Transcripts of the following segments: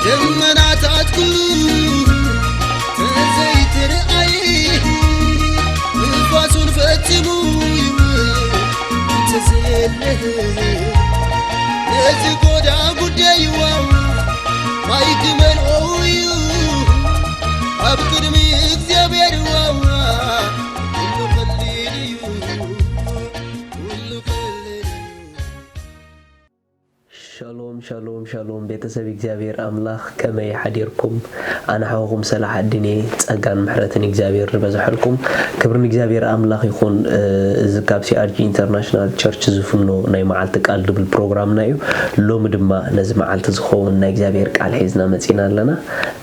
ደመናታት ኩሉ ተዘይትርኣይ፣ ንፋሱን ፈጺሙ ይውል እንተዘየለ፣ ነዚ ጎዳ ጉዳይዋ ማይ ክመልኦ እዩ ኣብ ቅድሚ እግዚኣብሔር ዋዋ። ኩሉ ቀሊል እዩ፣ ኩሉ ቀሊል እዩ። ሻሎም ሻሎም ሻሎም፣ ቤተሰብ እግዚኣብሔር ኣምላኽ፣ ከመይ ሓዲርኩም? ኣነ ሓውኹም ሰላሕ ኣድኔ። ጸጋን ምሕረትን እግዚኣብሔር ዝበዝሐልኩም። ክብሪ ንእግዚኣብሔር ኣምላኽ ይኹን። እዚ ካብ ሲኣርጂ ኢንተርናሽናል ቸርች ዝፍኖ ናይ መዓልቲ ቃል ዝብል ፕሮግራምና እዩ። ሎሚ ድማ ነዚ መዓልቲ ዝኸውን ናይ እግዚኣብሔር ቃል ሒዝና መጺና ኣለና።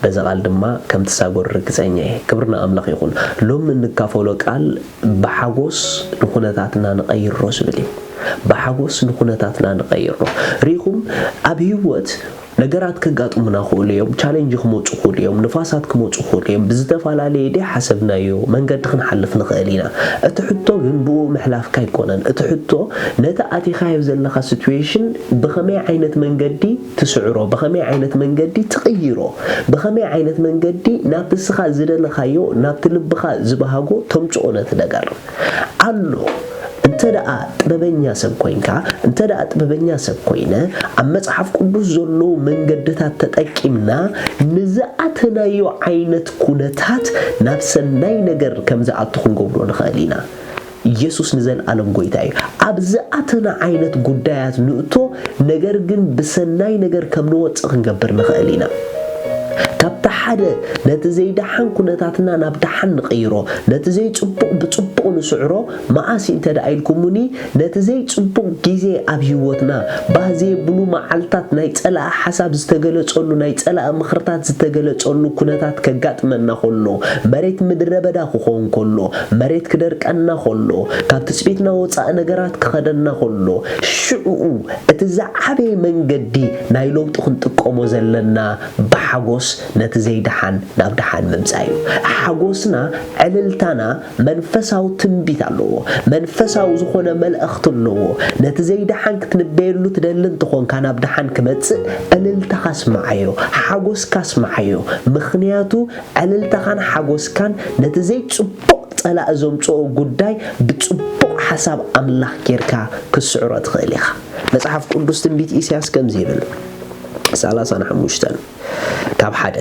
በዚ ቃል ድማ ከም ትሳገሩ ርግጸኛ እየ። ክብሪ ንኣምላኽ ይኹን። ሎሚ እንካፈሎ ቃል ብሓጎስ ንኹነታትና ንቐይሮ ዝብል እዩ። ብሓጎስ ንኹነታትና ንቐይሮ። ርኢኹም፣ ኣብ ህይወት ነገራት ከጋጥሙና ክእሉ እዮም፣ ቻሌንጅ ክመፁ ክእሉ እዮም፣ ንፋሳት ክመፁ ክእሉ እዮም። ብዝተፈላለየ ድየ ሓሰብናዮ መንገዲ ክንሓልፍ ንኽእል ኢና። እቲ ሕቶ ግን ብኡ ምሕላፍካ ኣይኮነን። እቲ ሕቶ ነቲ ኣቲኻዮ ዘለኻ ሲትዌሽን ብኸመይ ዓይነት መንገዲ ትስዕሮ፣ ብኸመይ ዓይነት መንገዲ ትቕይሮ፣ ብኸመይ ዓይነት መንገዲ ናብቲ ንስኻ ዝደለኻዮ፣ ናብቲ ልብኻ ዝበሃጎ ተምፅኦ ነቲ ነገር ኣሎ። እንተ ደኣ ጥበበኛ ሰብ ኮይንካ፣ እንተ ደኣ ጥበበኛ ሰብ ኮይነ፣ ኣብ መጽሓፍ ቅዱስ ዘለዉ መንገድታት ተጠቂምና ንዝኣተናዮ ዓይነት ኩነታት ናብ ሰናይ ነገር ከም ዝኣቱ ክንገብሮ ንኽእል ኢና። ኢየሱስ ንዘለኣለም ጎይታ እዩ። ኣብ ዝኣተና ዓይነት ጉዳያት ንእቶ፣ ነገር ግን ብሰናይ ነገር ከም ንወጽእ ክንገብር ንኽእል ኢና። ካብቲ ሓደ ነቲ ዘይደሓን ኩነታትና ናብ ደሓን ንቐይሮ፣ ነቲ ዘይጽቡቕ ብጽቡቕ ንስዕሮ፣ መዓስ እንተ ደኣ ኢልኩሙኒ፣ ነቲ ዘይጽቡቕ ግዜ ኣብ ህይወትና፣ ባህ ዘየብሉ መዓልታት፣ ናይ ጸላኢ ሓሳብ ዝተገለጸሉ፣ ናይ ጸላኢ ምኽርታት ዝተገለጸሉ ኩነታት ከጋጥመና ከሎ፣ መሬት ምድረ በዳ ክኾን ከሎ፣ መሬት ክደርቀና ከሎ፣ ካብ ትጽቢትና ወጻኢ ነገራት ክኸደና ከሎ፣ ሽዕኡ እቲ ዝዓበየ መንገዲ ናይ ለውጢ ክንጥቀሞ ዘለና ብሓጎስ ነቲ ዘይደሓን ናብ ደሓን ምምጻእ እዩ። ሓጎስና፣ ዕልልታና መንፈሳዊ ትንቢት ኣለዎ። መንፈሳዊ ዝኾነ መልእኽቲ ኣለዎ። ነቲ ዘይደሓን ክትንበየሉ ትደሊ እንተኾንካ፣ ናብ ደሓን ክመጽእ ዕልልታኻ ስምዓዮ፣ ሓጎስካ ስምዓዮ። ምኽንያቱ ዕልልታኻን ሓጎስካን ነቲ ዘይጽቡቕ ጸላኢ ዘምጽኦ ጉዳይ ብጽቡቕ ሓሳብ ኣምላኽ ጌርካ ክትስዕሮ ትኽእል ኢኻ። መጽሓፍ ቅዱስ ትንቢት ኢሳያስ ከምዚ ይብል፣ ሰላሳን ሓሙሽተን ካብ ሓደ፣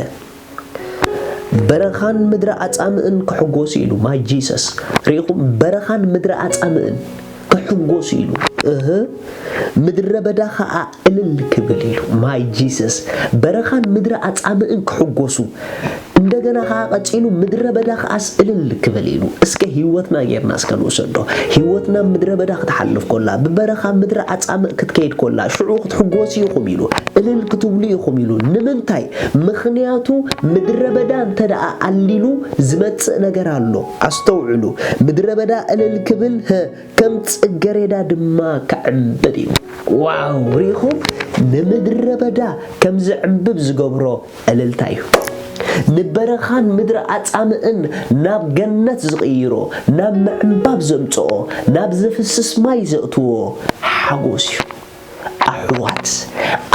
በረኻን ምድሪ ኣጻምእን ክሕጎሱ ኢሉ፣ ማይ ጂሰስ። ርኢኹም? በረኻን ምድሪ ኣጻምእን ክሕጎሱ ኢሉ። እህ፣ ምድረ በዳ ኸኣ እልል ክብል ኢሉ። ማይ ጂሰስ። በረኻን ምድሪ ኣጻምእን ክሕጎሱ። እንደገና ኸኣ ቀጺሉ፣ ምድረ በዳ ኸኣስ እልል ክብል ኢሉ። እስከ ህይወትና ጌርና እስከ ንውሰዶ። ህይወትና ምድረ በዳ ክትሓልፍ ኮላ፣ ብበረኻ ምድሪ ኣጻምእ ክትከይድ ኮላ፣ ሽዑ ክትሕጎሱ ኢኹም ኢሉ። እልል ክትብሉ ኢኹም ኢሉ። ንምንታይ? ምኽንያቱ ምድረ በዳ እንተ ደኣ ኣሊሉ ዝመጽእ ነገር ኣሎ። ኣስተውዕሉ። ምድረ በዳ እልል ክብል፣ ህ፣ ከም ጽገሬዳ ድማ ክዕምብብ እዩ። ዋው! ርኢኹም? ንምድረ በዳ ከም ዝዕምብብ ዝገብሮ እልልታ እዩ። ንበረኻን ምድሪ ኣጻምእን ናብ ገነት ዝቕይሮ፣ ናብ ምዕንባብ ዘምጽኦ፣ ናብ ዘፍስስ ማይ ዘእትዎ ሓጎስ እዩ። ኣሕዋት፣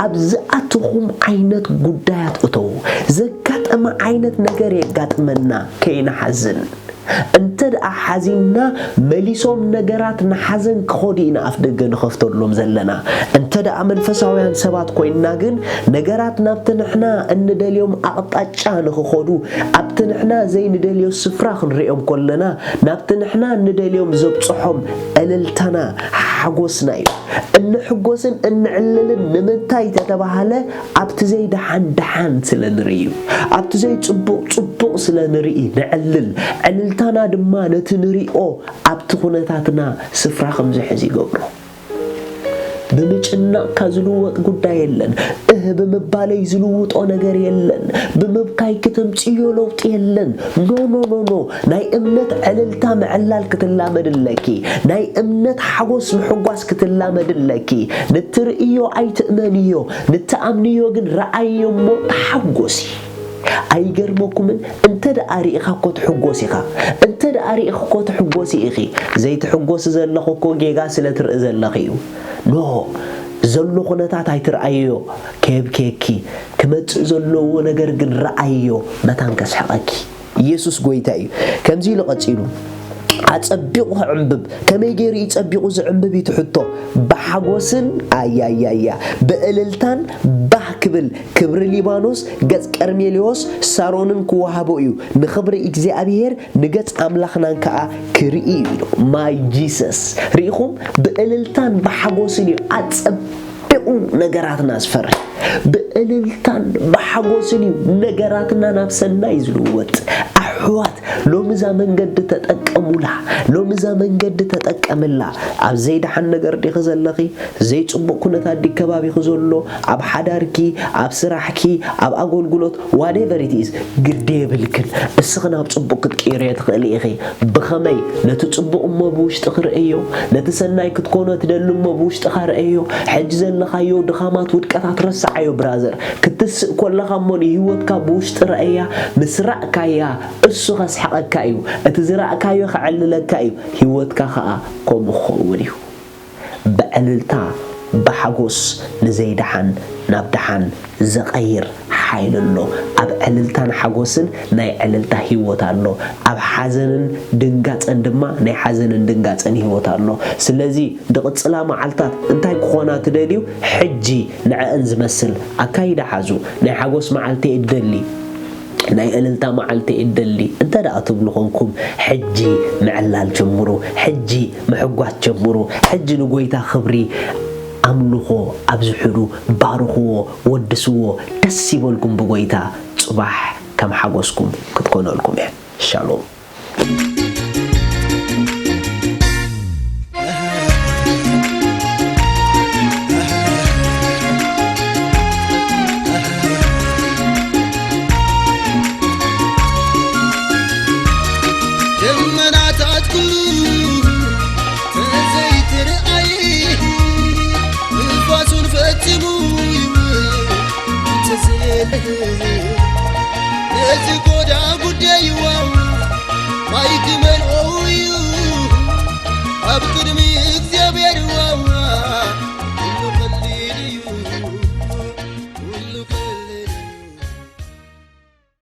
ኣብ ዝኣተኹም ዓይነት ጉዳያት እተዉ። ዘጋጠመ ዓይነት ነገር የጋጥመና፣ ከይንሓዝን። እንተ ደኣ ሓዚንና፣ መሊሶም ነገራት ንሓዘን ክኸዱ ኢና ኣፍ ደገ ንኸፍተሎም ዘለና። እንተ ደኣ መንፈሳውያን ሰባት ኮይንና ግን፣ ነገራት ናብቲ ንሕና እንደልዮም ኣቕጣጫ ንኽኸዱ፣ ኣብቲ ንሕና ዘይንደልዮ ስፍራ ክንርእዮም ከለና፣ ናብቲ ንሕና እንደልዮም ዘብጽሖም እልልታና፣ ሓጎስና እዩ። እንሕጎስን እንዕልልን ንምንታይ ተተባሃለ፣ ኣብቲ ዘይደሓን ደሓን ስለ ንርኢ እዩ። ኣብቲ ዘይጽቡቕ ጽቡቕ ስለ ንርኢ ንዕልል። ዕልልታና ድማ ነቲ ንሪኦ ኣብቲ ኩነታትና ስፍራ ከም ዝሕዝ ይገብሮ። ብምጭናቕካ ዝልወጥ ጉዳይ የለን። ብምባለይ ዝልውጦ ነገር የለን። ብምብካይ ክተምጽዮ ለውጢ የለን። ኖ ኖ ኖ ኖ። ናይ እምነት ዕልልታ ምዕላል ክትላመድ ኣለኪ። ናይ እምነት ሓጎስ ምሕጓስ ክትላመድ ኣለኪ። ንትርእዮ ኣይትእመንዮ፣ ንትኣምንዮ ግን ረኣዮ እሞ ተሓጎሲ። ኣይገርመኩምን? እንተ ደኣ ርኢኻ እኮ ትሕጎስ ኢኻ። እንተ ደኣ ርኢኺ እኮ ትሕጎሲ ኢኺ። ዘይትሕጎሲ ዘለኺ እኮ ጌጋ ስለ ትርኢ ዘለኺ እዩ። ኖ፣ ዘሎ ኩነታት ኣይትርኣዮ። ከየብክየኪ፣ ክመጽእ ዘለዎ ነገር ግን ረኣዮ፣ መታን ከስሕቐኪ። ኢየሱስ ጎይታ እዩ። ከምዚ ኢሉ ቀጺሉ፣ ኣጸቢቑ ክዕምብብ። ከመይ ገይሩ እዩ ጸቢቑ ዝዕምብብ እዩ ትሕቶ? ብሓጎስን፣ ኣያያያ፣ ብእልልታን ባህ ክብል፣ ክብሪ ሊባኖስ፣ ገጽ ቀርሜሌዎስ፣ ሳሮንን ክወሃቦ እዩ። ንኽብሪ እግዚኣብሔር፣ ንገጽ ኣምላኽናን ከኣ ክርኢ እዩ ኢሉ። ማይ ጂሰስ። ርኢኹም? ብእልልታን ብሓጎስን እዩ ኣጸቢቑ ነገራትና ዝፈርህ። ብእልልታን ብሓጎስን እዩ ነገራትና ናብ ሰናይ ዝልወጥ። ኣሕዋት፣ ሎሚ እዛ መንገዲ ተጠቀሙላ። ሎሚ እዛ መንገዲ ተጠቀምላ። ኣብ ዘይደሓን ነገር ዲኺ ዘለኺ? ዘይጽቡቕ ኩነታት ዲ ከባቢኺ ዘሎ? ኣብ ሓዳርኪ፣ ኣብ ስራሕኪ፣ ኣብ ኣገልግሎት፣ whatever it is፣ ግዲ የብልክን። እስኺ ናብ ጽቡቕ ክትቅይርዮ ትኽእሊ ኢኺ። ብኸመይ? ነቲ ጽቡቕ እሞ ብውሽጢ ክርእዮ፣ ነቲ ሰናይ ክትኮኖ ትደሊ እሞ ብውሽጥኻ ርእዮ። ሕጂ ዘለኻዮ ድኻማት ውድቀታት ረስዓዮ ብራዘር። ክትስእ ኮለኻ እሞ ንህይወትካ ብውሽጢ ረኣያ። ምስ ራእካያ እሱ ከስሕቐካ እዩ። እቲ ዝራእካዮ ከዕልለካ እዩ። ህይወትካ ኸኣ ከምኡ ክኸውን እዩ። ብዕልልታ ብሓጎስ ንዘይደሓን ናብ ደሓን ዘቐይር ሓይሊ ኣሎ። ኣብ ዕልልታን ሓጎስን ናይ ዕልልታ ህይወት ኣሎ። ኣብ ሓዘንን ድንጋጸን ድማ ናይ ሓዘንን ድንጋጸን ህይወት ኣሎ። ስለዚ ድቕጽላ መዓልታት እንታይ ክኾና ትደልዩ? ሕጂ ንዐአን ዝመስል ኣካይዳ ሓዙ። ናይ ሓጎስ መዓልቲ እደሊ፣ ናይ እልልታ መዓልቲ እደሊ እንተ ደኣ ትብሉ ኾንኩም፣ ሕጂ ምዕላል ጀምሩ። ሕጂ ምሕጓስ ጀምሩ። ሕጂ ንጎይታ ክብሪ ኣምልኾ ኣብዝሑሉ፣ ባርኽዎ፣ ወድስዎ። ደስ ይበልኩም ብጎይታ። ጽባሕ ከም ሓጎስኩም ክትኮነልኩም እያ። ሻሎም።